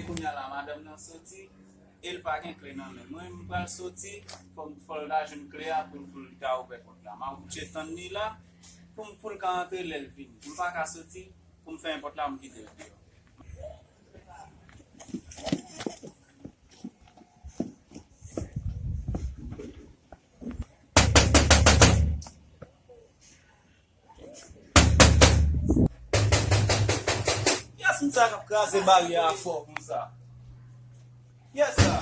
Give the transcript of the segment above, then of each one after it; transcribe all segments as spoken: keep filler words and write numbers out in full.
Kounye a la, madanm nan soti, e l pa gen kle nan men. Mwen, m pral soti, fò m, fò l ta jwenn kle a pou l, pou l ka ouvè pòt la. M ap oblije tann li la, pou m, pou l ka antre lè l vini. M pa ka soti, pou m fèmen pòt la, m kite l deyò. Yes, moun sa k ap kraze baryè a fò konsa. Yes, sa.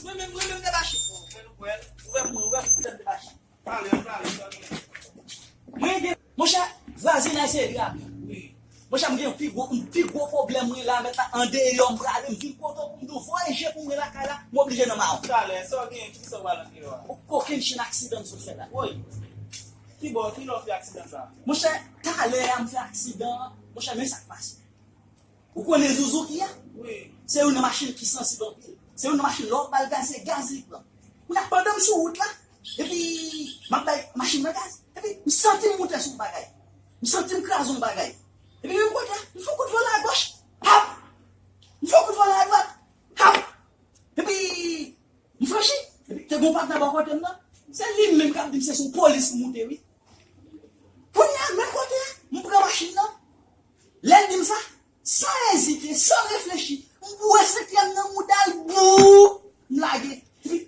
Mwen menm, mwen menm, debache. Fè nou kwè. Ouvè pou mwen, ouvè pou mwen, debache. Pale, pale, pale. Mwen gen, monchè, vwazinaj se drape. Wi. Monchè, m gen yon pi gwo, yon pi gwo pwoblèm, mwen la, mèt la, andeyò, m prale, m vin kote w pou m di w voye je pou mwen lakay la, m oblije nan mawon. Talè, sa w genyen, kisa w pral andeyò a? Yon kokenn chenn aksidan m sot fè la. Woy. Kibò, kilè w fè aksidan sa? Monchè, talè a m fè aksidan an, monchè, men sa k pase. Ou konnen Zuzuki a? Wi. Se youn nan machin ki sansib anpil. Se youn nan machin, lè w ba l gaz, se gaz li pran. Kounye a, pandan m sou wout la, epi m ap bay machin nan gaz, epi m santi m moute sou yon bagay. M santi m kraze yon bagay. Epi menm kote a, m fè yon kout vòlè agoch. Hap! M fè yon kout vòlè adwat. Hap! Epi m franchi. Epi te gen yon patnè bò kote m nan. Se li menm k ap di m se sou polis m moute, wi. Kounye a, menm kote a, m pran machin nan. Lè l di m sa, san ezite, san reflechi, m boure senkyèm nan mouda l, bou! M lage. Epi,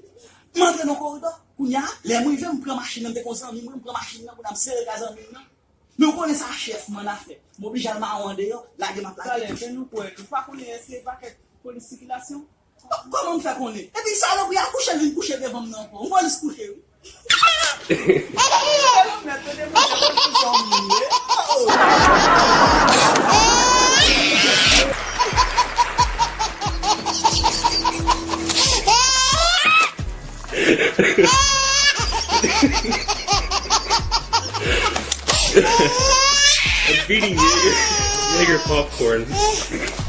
m antre nan koridò. Kounye a, lè m rive, m pran machin nan, m te gon zanmi mwen, m pran machin nan, kounye a, m sere kay zanmi m nan. Men w konnen sa chèf m ann afè. M oblije al mawon andeyò, lage m ap lage. Talè, fè nou kwè, ou pa konnen èske e pa kèk polis sikilasyon? Kòman m fè konnen? Epi salopri a kouche, l vin kouche devan m nan ankò. Yon polis kouche, wi. Mèt, tande, mwen, se polis sa w ye. I'm feeding Jaeger, Jaeger popcorn.